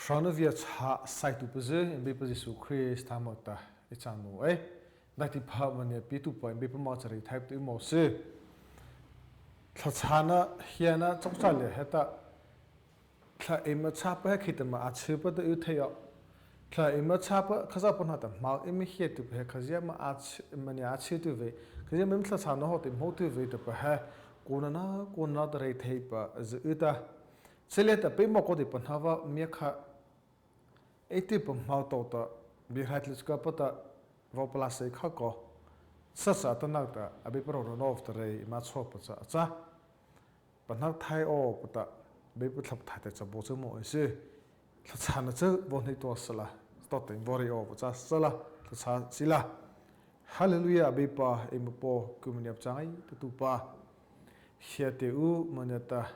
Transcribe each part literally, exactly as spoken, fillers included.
Hrona viachhah saituhpazy, Abeipa Zisu Krista moh ta ei cha naoh ei. Daihti pha maniah pietuhpa Abeipa moh cha reithaipa ta ei mawh sy. Thlahchhâna hiana chokcha liata heta, thla eima châpa he khitama a chhâpa ta y thei aw. Thla eima châpa Khazohpa hnohta hmo eima hiatuhpa he khazia ma a chhâ, maniah a chhâ tyh vei, khazia ma eima thlahchhâna hnohta hmô tyh vei tahpa he, kona kona ta reithaipa zy y ta. Chavâta peimawh kawpa pahnopa miakha kha, ei tyhpa hmo tawhta, biehrai tlai chakapa ta vaw palâsa ei kha kaw. Sasa ta nata Abeipa rônahna ta reih eima chhâpa cha a châ. Pahno thai awpa ta, Abeipa Thlahpa Pathaihpa ta cha baw cha mawh ei sy. Thlahchhâna cha vaw hnei tua sala, tawhta vaw reih awpa cha sala, thlahchhâ sila. Hallelujah, Abeipa, eima Paw, ku maniah pachâ ngaitatuhpa. Hiatê u maniah ta,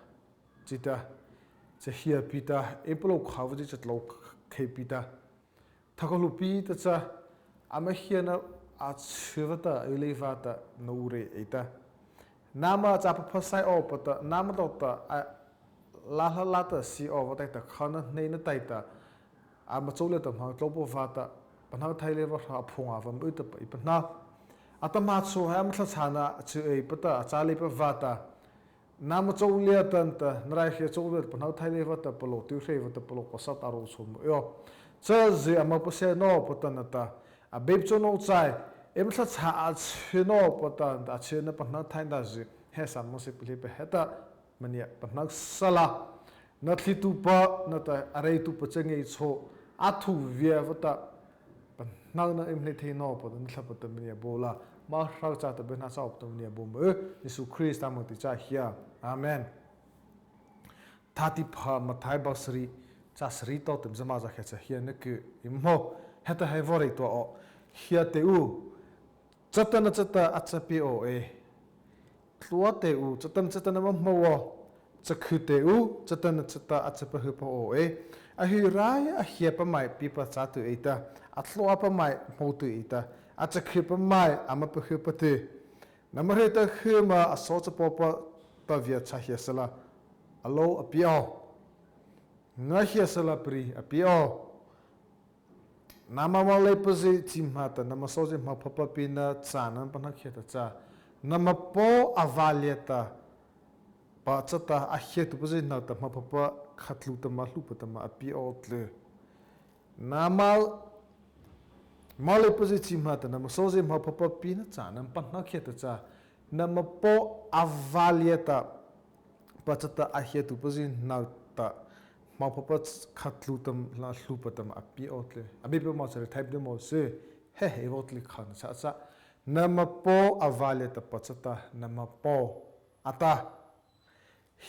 chi ta, cha hia pi ta, eima palôh khâpa zy cha tlôkhei pi ta. Thokha hluhpi ta cha, ama hiana a chhâ vâta, ei lei vâta, nô u reih ei ta. Nama cha paphasai awpa ta, nama tawhta, a la hla la ta sie awpa taihta, khana hneina taihta, ama chô liata hmo tlôpa vâta, pahno thai leipa hra a phuah ngâ vâ ma y tahpa ei pahno. Atahmâ chhao he ama thlahchhâna a chhâ ei pa ta, a châ leipa vâta, nama chô liata nata, na raihria chô liata pahno thai leipa ta, palôh tyh hreipa ta, palôh pasa ta a rao chhao ma y aw. Chazy ama pasia nawpa ta nata, Abeipa chô nô chai, eima thlahchhâ a chhâ nawpa ta nata, a chhâna pahno thai nata zy, he sâh mawh sy palihpa heta, maniah pahno sala. Na thlie tuhpa, nata a reih tuhpa cha ngei chhao, a thu via vâta, pahnona eima hnei thei nawpa ta, na thlahpa ta maniah baw la, ma hra cha ta bena châ awpa ta maniah baw ma y, Zisu Krista moh ta ei cha hia. Amen. Thâtihpha Mathai bu sari, châ sari tawhta eima zâ ma zâ khei cha hiana ku, eimo, heta he vaw reih tua aw. Hiatê u, chatanachata a cha pie aw ei. Tluatê u, chatanachata nama hmô aw. Chakhytê u, chatanachata a cha pahypa aw ei. A hyrai a hiapa maih piepa châ tyh ei ta, a tluapa maih hmô tyh ei ta, a chakhypa maih ama pahypa tyh. Nama hry ta hry ma a sawchapawpa ta viachhah hia sala, a lô a pie aw. Nga hia sala, pari a pie aw. Nama moleipazy chi hmahta nama sawzy hmo phapa piena châ nama pahno khiahta cha, nama Paw avâ liata pachata a hiatuhpazy hnohta hmo phapa khatlu ta ma hluhpa ta ma a pie aw tlyh. Nama moleipazy chi hmahta nama sawzy hmo phapa piena châ nama pahno khiahta cha, nama Paw avâ liata pachata a hiatuhpazy hnohta hmo phapa khatlu ta ma hluhpa ta ma a pie aw tlyh. Abeipa moh cha reithaipa ta ei mawh sy. He he vaw tlyh khana cha a châ. Nama Paw avâ liata pachata nama Paw, a tah.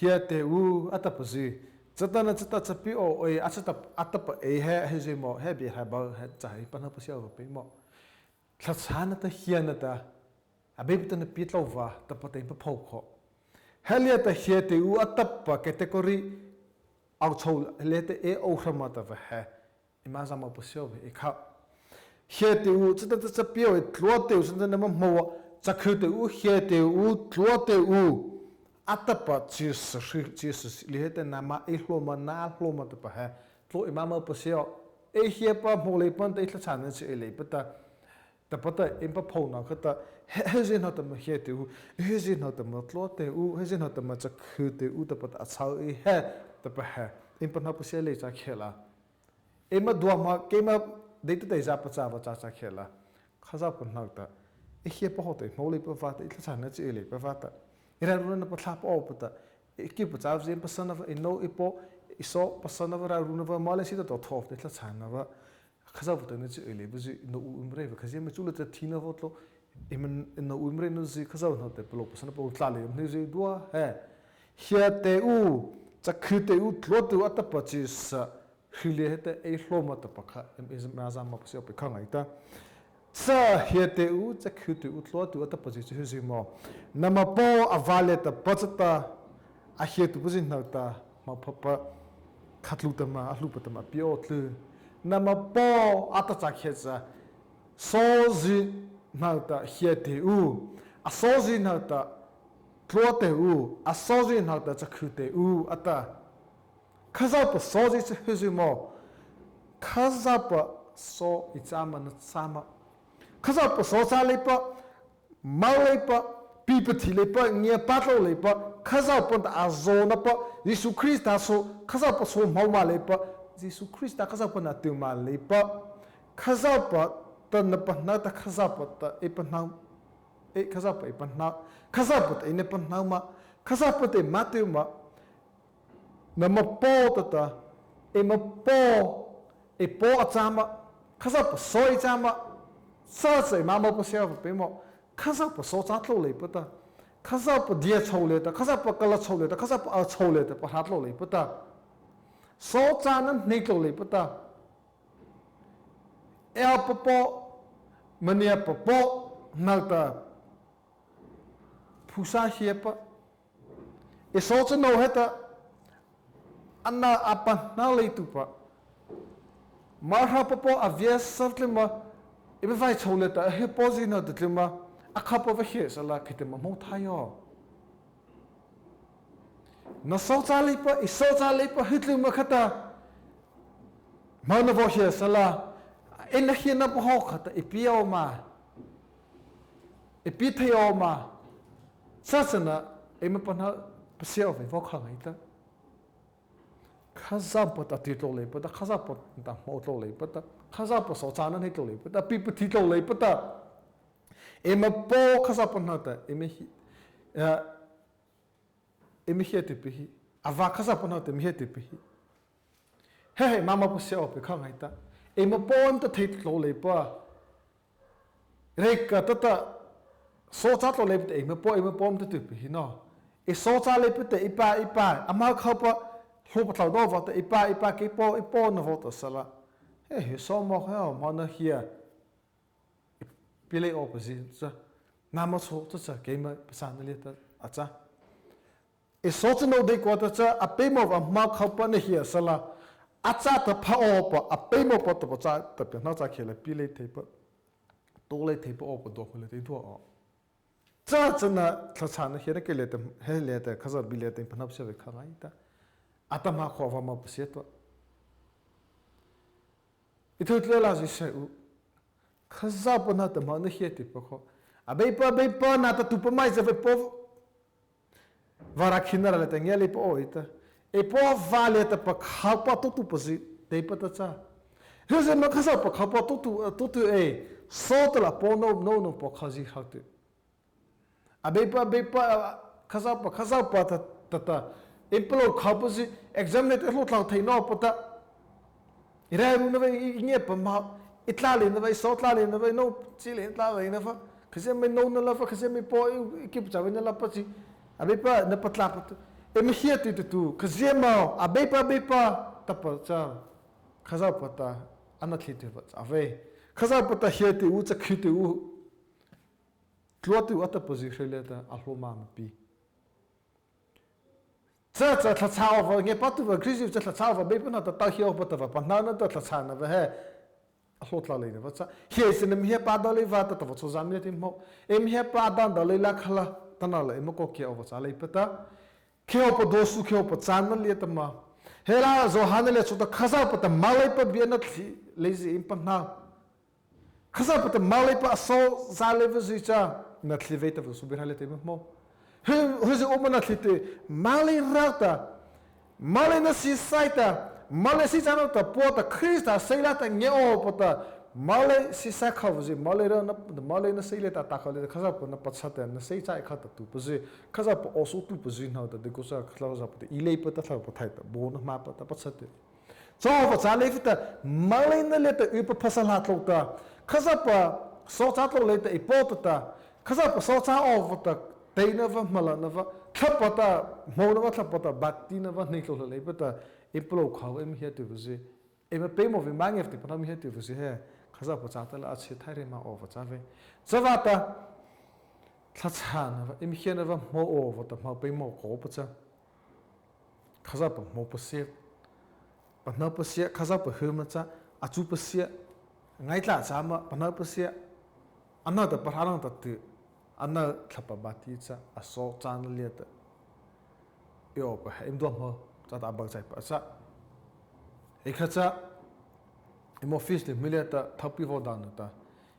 Hiatê u a tahpazy, chatanachata cha pie aw ei a châ ta a tahpa ei he, he zy maw, he biehrai bu he cha he pahno pasia awpa peimawh. Thlahchhâna ta hiana ta, Abeipa ta na pie tlôh vâ tahpa ta eima paphôh kaw. He liata hiatê u a tahpa category, ao chô liata ei ao hra ma tahpa he, eima zâ ma pasia awpa ei kha. Hiatê u chatanachata cha pie aw ei, tluatê u chatanachata nama hmô aw, chakhytê u, hiatê u, tluatê u a tahpa chyhsa, chyhsa liata nama ei hlao ma, na hlao ma tahpa he, tlao eima ma pasia aw. Ei hiapa hmô leipa ta ei thlahchhâna cha ei leipa ta, tahpa ta eima paphôh nawh khata, he, he zy hnohta ma hiatê u, he zy hnohta ma tluatê u, he zy hnohta ma chakhytê u tahpa ta a châ ei he, tahpa he, eima pahno pasia lei cha khei la. Eima dua ma, keima deita tei za pachâ vâta cha khei la. Khazohpa hnohta, ei hiapa hawhta ei hmô leipa vâta, ei thlahchhâna cha ei leipa vâta, ei rairuna na pathlapa awpa ta, ei kei pachâ vâta, ei pasana vâta, ei nô ei paw, ei saw pasana vâta, rairuna vâta, molei sie ta tawhta ei thlahchhâna vâta, Khazohpa ta na cha ei leipazy, nô u eima reih vâta, khazia ma chu la cha thina vâta tlao, eima nô u eima reih nawzy Khazoh hnohta palôh pasana palôh tlâh lei eima hnei zy dua he. Hiatê u, chakhytê u, tluatê u a tahpa chyhsa, hry liata heta ei hlao ma tahpa kha, eima zâ ma pasia awpa ei kha ngaita. Cha hiatê u, chakhytê u, tluatê u a tahpa chyhsa he zy maw, nama Paw avâ liata pachata a hiatuhpazy hnohta hmo phapa khatlu ta ma, a hluhpa ta ma a pie aw tlyh. Nama Paw a tah cha khiah cha, sawzy hnohta hiatê u, a sawzy hnohta tluatê u, a sawzy hnohta chakhytê u a tah. Khazohpa sawzy cha he zy maw, Khazohpa saw ei châ ma, na châ ma? Khazohpa saw châ leipa, moh leipa, pi pathi leipa, ngiapâ tlôh leipa, Khazohpa ta a zawnapa, Zisu Krista saw, Khazohpa saw hmô ma leipa, Zisu Krista Khazohpa na a tyh ma leipa, Khazohpa ta na pahno ta, Khazohpa ta ei pahno, ei Khazohpa ei pahno, Khazohpa ta ei na pahno ma, Khazohpa ta ei ma tyh ma, nama Paw ta ta, eima Paw, ei Paw a châ ma, Khazohpa saw ei châ ma, cha cha eima moh pasia awpa peimawh, Khazohpa saw châ tlôh leipa ta, Khazohpa dia chô liata, Khazohpa kala chô liata, Khazohpa a chô liata pahrâ tlôh leipa ta, saw châna hnei tlôh leipa ta, ei papaw, maniah papaw, hnohta, phusa hiapa, ei saw chanô heta, ano a pahno leituhpa, Mara papaw a viasa tlyma, eima vaw chô liata a hih paw zy hnohta tlyma, a khopa vaw hia sala kheihta ma hmô thei aw. Na saw châ leipa, ei saw châ leipa hih tlyma khata, hmo na vaw hia sala, eina hiana pahaw khata ei pie aw ma, ei pie thei aw ma, cha chana eima pahno pasia awpa ei vaw kha ngaita. Khazohpa ta a tyh tlôh leipa ta, Khazohpa ta hmô tlôh leipa ta, Khazohpa saw châna hnei tlôh leipa ta, pi pathi tlôh leipa ta, eima Paw Khazohpa hnohta eima hia, eima hia tyhpa hih, a vaw Khazohpa hnohta eima hia tyhpa hih, he he eima moh pasia awpa kha ngaita. Eima Paw eima ta thei tlôh leipa, rei ka ta ta, saw châ tlôh leipa ta eima Paw, eima Paw eima ta tyhpa hih no, ei saw châ leipa ta ei pa, ei pa, ama khopa, hluh patlôh dawh vâta ei pa, ei pa, kei Paw, ei Paw na vaw ta sala, he he saw moh he aw, hmo na hia, ei pie lei awpazy cha, nama chô cha cha keima pachâna liata a châ. Ei saw chanô deikua ta cha a peimawh ama khopa na hia sala, a châ ta pha awpa a peimawhpa tahpa châ ta pahno châ khiahta la pie lei theipa, tao lei theipa awpa dua hmah liata ei dua aw. Cha chana thlahchhâna hiana kei liata, he liata Khazohpa bie liata eima pahno pasia awpa kha ngaita. Atahmâ khopa vaw moh pasia tua, ei thyutlia la zy sai u, Khazohpa hnohta hmo na hia tyhpa kha, Abeipa, Abeipa, na tatuhpa maih cha vei paw, vârâh khinarâh liata ngia leipa aw ei ta, ei paw vâ liata pakhopa taotuhpazy deipa ta cha, hezy ma Khazohpa khopa taotuh, taotuh ei, saw tala paw no no no paw khozy hroh tyh, Abeipa, Abeipa, Khazohpa, Khazohpa ta ta ta, eima palôh khopazy exam liata hluh tlôh thei nawpata, ei rairuna vei, ei ngiapa ma, ei tlâh leina vei, ei saw tlâh leina vei, no chi lei tlâh leina vâ, khazia ma ei nona la vâ, khazia ma ei paw ei kipachâ vei na la pa chi, Abeipa na patlâhpa ta, eima hia tyh tyh tu khazia ma, Abeipa, Abeipa, tahpa cha, Khazohpa ta, ano thei tyhpa châ vei, Khazohpa ta hia tyh u, chakhi tyh u, tlua tyh u a tahpazy hry liata a hlao ma ma pi. Cha cha thlahchhâ awpa ngiapâtuhpa Krizyhpa cha thlahchhâ awpa Abeipa hnohta tao hia awpa tahpa pahno na ta thlahchhâna vâ he, a hlao tlâh leina vâ cha, hia ei cha nama hiapa do lei vâta tahpa chhao zâ mi liata eima hmô, eima hiapa do do lei la kha la, tanoh la eima kaw kia awpa châ leipa ta, kheihawhpa do su kheihawhpa châna liata ma, he la Zawhana liata chôta Khazohpa ta moleipa bie a nathlie leizy eima pahno, Khazohpa ta moleipa a saw zâ leipazy cha nathlie vei tahpa su Biehrai liata eima hmô. He, hezy uma nathlie tyh, molei râh ta, moleina siesai ta, molei siesai no ta pua ta Krista sei liata ngia awpa ta, molei siesai khozy, molei râh na, moleina sei liata ta khoh liata Khazohpa na pachha ta na sei cha ei khoh ta tuhpazy, Khazohpa aw su tuhpazy hnohta deikua cha Khazohpa ta ei leipa ta Thlahpa Pathaihpa ta baona hmâpa ta pachha tyh. Châ awpa châ leipa ta, moleina liata ei paphasala tlôh ta, Khazohpa saw châ tlôh lei ta ei paw ta ta, Khazohpa saw châ awpa ta, theina vâ, hmâ lâna vâ, Thlahpa ta hmôna vâ, Thlahpa ta bâtina vâ hnei tlôh leipa ta, ei palôh khopa eima hia tyhpazy, eima peimawh vei, eima ngiapâtuhpa pahno eima hia tyhpazy he, Khazohpa châta la a chhie thai reih ma awpa châ vei. Chavâta, thlahchhâna vâ, eima hiana vâ hmô awpa ta hmo peimawh khopa cha, Khazohpa hmô pasia, pahno pasia, Khazohpa hyma cha, a chu pasia, ngâ tlâh châ ma pahno pasia, ano ta pahrâ nota tyh, ano Thlahpa bâti cha a saw châna liata, ei awpa he eima duahmo châta a bâ chaipa a châ. Ei kha cha, eima office liata hmialata thâtih vaw dâh na ta,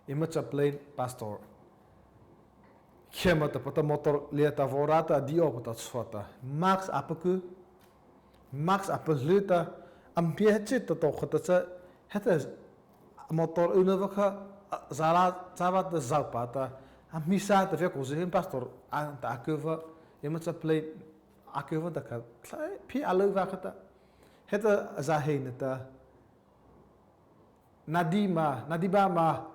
eima chaplain pastor, khei ma ta pata motor liata vaw râ ta, di awpa ta chhuah ta, mask a paku, mask a palysa ta, a hmia he chi ta to kha ta cha, heta motor yna va kha, a, zâlâ châ va ta zao pa ta, a hmia sa ta via ko zi hin pastor, a ta a ku va, eima chaplain, a ku va ta kha, thlai phi a lo va kha ta. Heta za he na ta, na di ma, na di ba ma,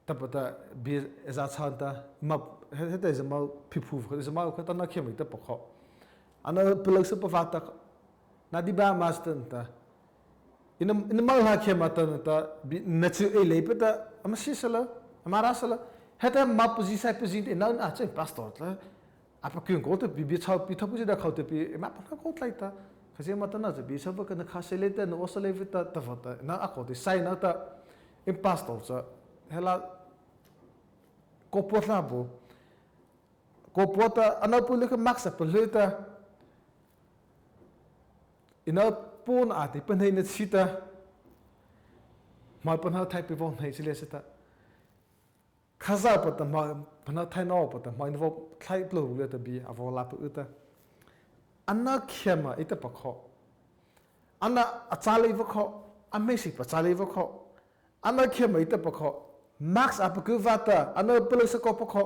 ta pata bi za chhan ta, ma, he, heta za ma phi phu, za ma kha ta na khei ma ta pa kho. Ana pala sa pa va ta, na di ba ma sta ta. Ina, ina ma la khei ma ta na ta, bi, na chu e le pa ta, ama si sa la, ama ra sa la. Heta ma pu zi sai pu zi te na na chen pastor ta. A paku ko ta bi, bi chau, bi thapu zi da khau ta bi, ma pa na ko tlai ta. Kha zi ma ta na zi bi sa va ka na kha se le ta, na o sa le vi ta, ta va ta, na a ko te sai na ta. In pastor cha, hela, ko po la bo. Ko po ta, ana pu le ka mask a palysa ta. Ina pon a ti pa nei na chi ta. Ma pa na thai pi vaw nei chi le sa ta. Khazohpa ta ma, pa na thai no pa ta ma, ina vaw thai plo le ta bi, a vaw la pa u ta. Ana khei ma i ta pa kho. Ana a cha le va kho, a hmeiseih pa cha le va kho. Ana khei ma i ta pa kho. Mask a paku va ta, ana pala sa ko pa kho.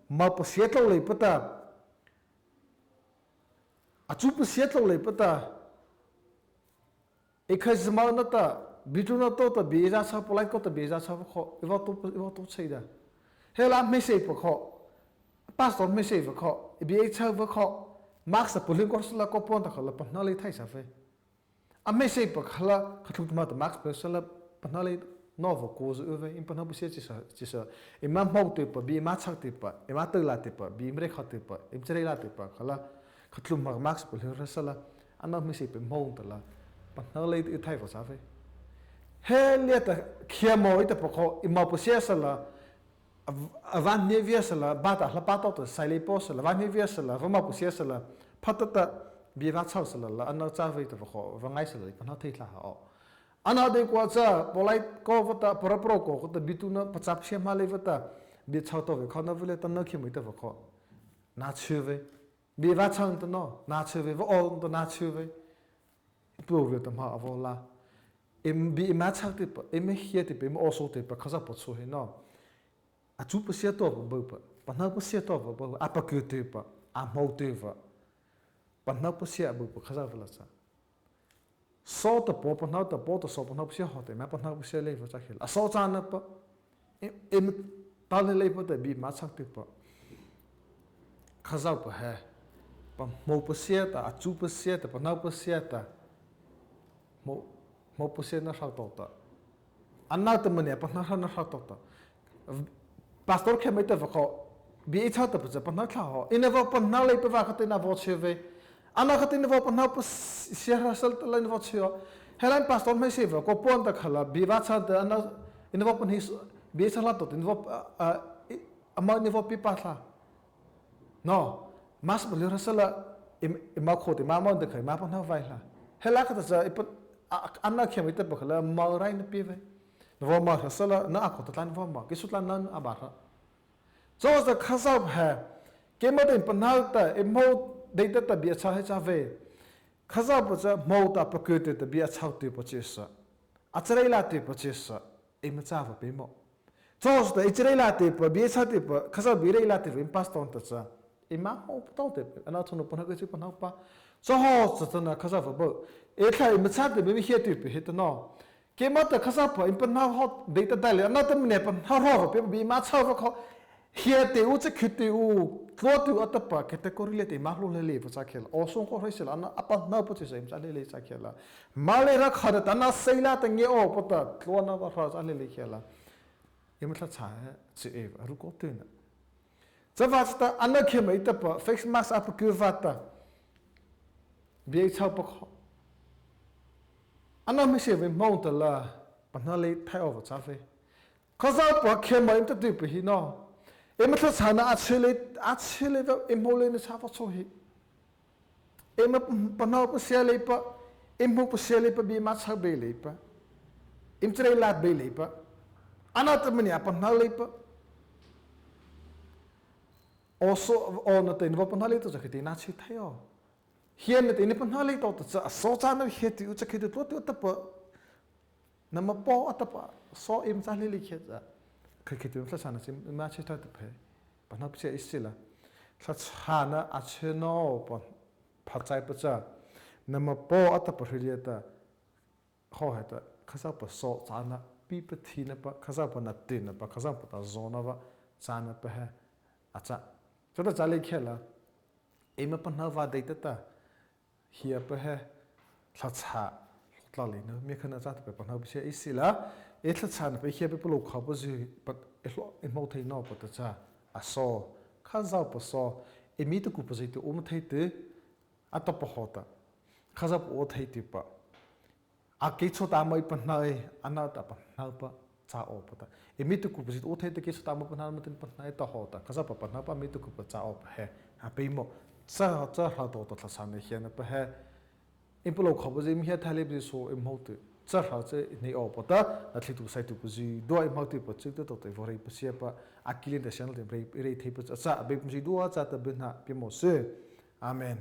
Ma pasia tlo le pa ta. A chu pasia tlo le pa ta. E khai zama na ta, bi tu na to ta, bi za cha, polai ko ta, bi za cha va kho, i va to, i va to chei da. Hela hmeiseih pa kho, pastor hmeiseih va kho, i bi e cha va kho, mask a palysa ko sa la ko pon ta kha la pa na le thai sa ve. A hmeiseih pa kha la, kha thu ma ta mask pa sa la, pa na le no va ko zu ve, in pa na pasia chi sa, chi sa, i ma hmo te pa, bi ma chak te pa, i ma ta la te pa, bi ma re kha te pa, i ma chare la te pa, kha la, kha thu ma mask palysa sa la, ana hmeiseih pa hmo ta la, pa na le i thai va sa ve. He le ta khei ma i ta pa kho, i ma pasia sa la, a, a van hnia via sa la, ba ta hla pa to ta, sai le po sa la, van hnia via sa la, va ma pasia sa la, pha ta ta, bi va chau sa la, la, ana cha ve ta va kho, va ngai sa la, pa na thei thla ha o. Ana de kwa cha, polai ko va ta, para pro ko, ko ta bi tu na, pa cha pasia ma le va ta, bi chau to ve kho na ve le ta na khei ma i ta va kho. Na chu ve. Bi va chang ta no, na chu ve, va o ta na chu ve. Pu ve ta ma a vaw la. Em bi i ma chak te pa, i ma hia te pa, i ma o so te pa, Khazohpa chu he no. A chu pasia to pa bo pa, pa na pasia to pa bo, a paku te pa, a hmo te pa, pa na pasia bo pa Khazohpa la cha. So ta po, pa na ta po ta so, pa na pasia ho te, ma pa na pasia le va cha khel. A so cha na pa, e, e, ta le le pa ta bi ma chak te pa. Khazohpa he, pa hmo pasia ta, a chu pasia ta, pa na pasia ta. Hmo, hmo pasia na hra to ta. Ana ta mania pa na hra na hra to ta. Pastor khei ma i ta va kho, bi i cha ta pa cha pa na thla ho. Ina va pa na le pa va kha te na va che ve. Ana kha te na va pa na pasia hra sal ta le na va che ho. Hela pastor hmeiseih va ko pon ta kha la, bi va cha ta ana, ina va pa ni, bi cha la to, ina va, a, a, i, ama ina va pi pa thla. No, mask palysa sa la, i, i ma kho te, ma ma de khai, ma pa na vai la. Hela kha ta cha, i pa, a, a, ana khei ma i ta pa kha la, ma rai na pi ve. Na va ma hra sa la, na a kho ta tlan va ma, ki su tlan na a ba hra. Cho sa Khazohpa he, keima te pa na ta, i hmo dei ta ta bi a cha he cha ve. Khazohpa cha hmo ta paku te ta bi a chau te pa chi sa. A chare la te pa chi sa. I ma cha va pe mo. Cho sa ta i chare la te pa, bi cha te pa, Khazohpa bi re la te pa, i pastor ta cha. I ma hmo to te pa, ana chon pa na ka chi pa na pa. Cho ho sa ta na Khazohpa bo. E thla i ma cha te pa, mi hia te pa he ta no. Keima ta Khazohpa, i pa na ho, dei ta dai le, ana ta mania pa na hra va pe, bi ma cha va kho. Hia te u, cha khu te u, tlua te u, a ta pa, category le te, ma hlu le le, pa cha khel. O song ko hrai sel, ana, a pa na pa chi sa, i ma cha le le cha khel. Ma le ra kha ta, ana sei la ta nge o, pa ta, tlua na va hra cha le le khel. I ma thla cha, chi e, a ru ko te na. Cha va cha ta, ana khei ma i ta pa, face mask a paku va ta. Bi e chau pa kho. Ana hmeiseih ve hmo ta la, pa na le thai o va cha ve. Khazohpa khei ma i ta tu pa hi no. E ma thla cha na a che le, a che le va, e hmo le na cha va cho hi. E ma pa na pasia le pa, e hmo pasia le pa, bi ma cha be le pa. Eima charei lâ beih leipa, ano ta mania pahno leipa, o so, o na ta eina vaw pahno lei ta cha kheihta eina chhi thei aw? Hiana ta eina pahno lei tawhta cha a saw châna he ti u cha kheihta tlua ti u tahpa, nama paw a tahpa saw eima châ lei lei khei cha, kheihta thlasâna cha eima chhi thei tahpa he pahno pachia ei sila. Thlasâna a châ nawpa pha chaipa cha, nama paw a tahpa hry liata, hawh heta Khazohpa saw châna, pihpathina pa, Khazohpa na tyhna pa, Khazohpa ta zawna vâ châna pa he a châ. Chata châ lei khei la, eima pahno vâ deita ta, hiapa he thlasâ tlâh leina miakhana châ tahpa pahno pachia ei sila. Ei thlasâna pa hiapa palôh khopazy pa, ei hmô thei nawpa ta cha, a saw, Khazohpa saw, eima tukhapa zy ta y ma thei tyh, a tahpa hawhta, Khazohpa y thei tyhpa, a kei chôta ma ei pahno ei, ano ta pahnopa châ awpa ta, eima tukhapa zy ta y thei tyh, kei chôta ma pahno ma tyh, pahno ei ta hawhta Khazohpa pahnopa eima tukhapa châ awpa he a peimawh. Cha, cha hra tawhta thlasâna hiana pa he, eima palôh khopazy eima hia thai leipazy saw eima hmô tyh, cha hra cha ei hnei awpa ta, nathlietuhpa saituhpa zydua eima hmô tyhpa châ tyh tawhta ei vaw reih pasiapa, a ki liata sianla ta reih, reih theipa cha, Abeipa zydua châta byhnâ pie mawh sy. Amen.